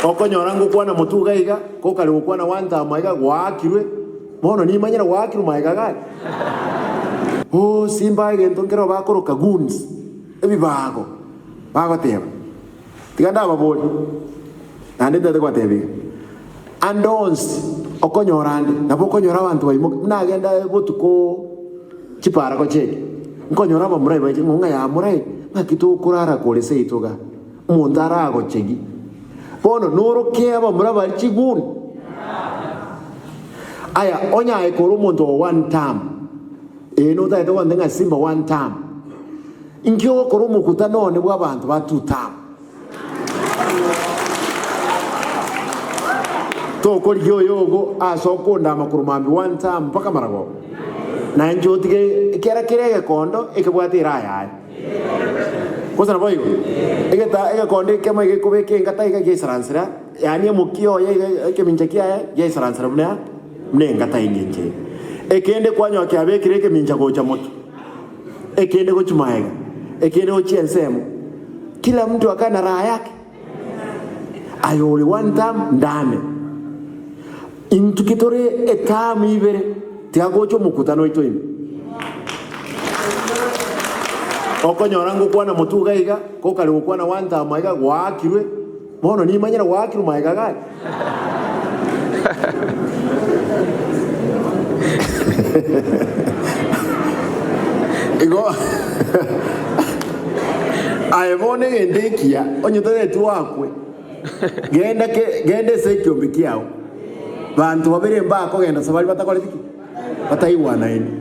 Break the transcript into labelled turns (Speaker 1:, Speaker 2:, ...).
Speaker 1: Okonyora ngokwana motwe iga iga, kokare gokwana gwantama iga gwaakirwe, bono nimanyire gwaakirwe magega gaki. Oh simba egento nkero bakoroka goons, ebibago, bagoteba. Tiga ndababorie, naende ntagete kobatebia iga, ande onsi okonyora ande, nabo okonyora abanto baimoke, buna agenda botuko chipara gocheki, nkonyora abamurai baichire ng'a ng'a yaa murai, ng'aki tokorara kore seito igaa. Omonto aragochegie. Bono noroke abamura baria chiguni. Aya, onye aye kore omonto o one term, ee notagete gontebia ng'a Simba one term, inki ogokora omokutano one bw'abanto ba two term? Tokorigia oyo ogo ase okondama korwa mambia one term mpaka maragoba? Na inche otige ekera kere egekondo ekebwate eraha yaye. Gose naboigo? Egeta egekondo ekemo egekobeka engata iga giaisaransera, yaani omokia oye iga ekemincha kiaye giaisaransera buna buna engata engencho eye. Ekende kwanyora kiabekire ekemincha gocha motwe, ekende gochia magega, ekende gochia ensemo, kila mtu akae na raha yake. Aye ore one term ndame. Intwe ki tore eterm ibere tiga gocha omokutano oito ime. Okonyora ngokwana motwe iga iga, kokare gokwana one term iga gwaakirwe, bono nimanyire gwaakirwe magega gaki. Igo aye bono egento ekiya, onye toretwe oakwe, genda ke genda ase ekiombe kiao, banto babere mbakogenda ase baria batakoreti ki? Bataigwanaini.